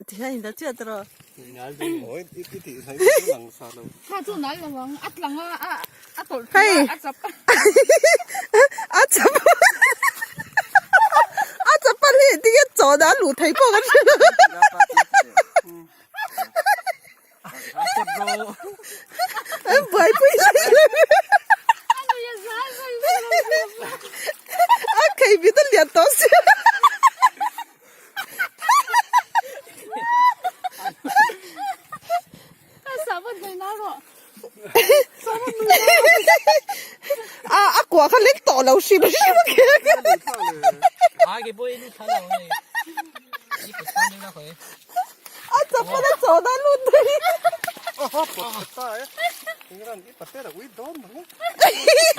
Tihian in la chiah tawh rawh. Hei a chap a chapal hi tinge chawn a luh theih pawh kan hre lo. An buaipui lai lai a khei bit a lian tawh sia. A a kua kha lek tawh lo hrim hrim a kher. A chapal a chawn a lut daih.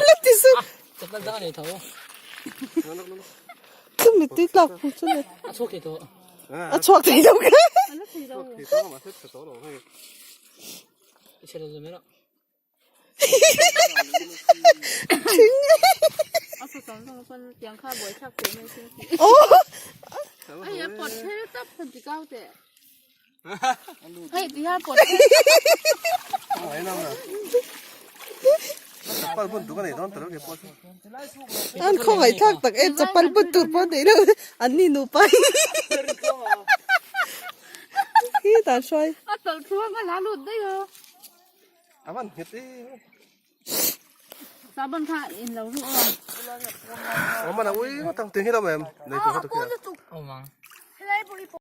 La ti suh. Chumi tui tlak phu chu le. A chhuak thei tawh. A chhuak thei lo kha. An khawngaih thlak tak e chapal bun tur pawh nei lo an ni nupa hi hi dan hruai.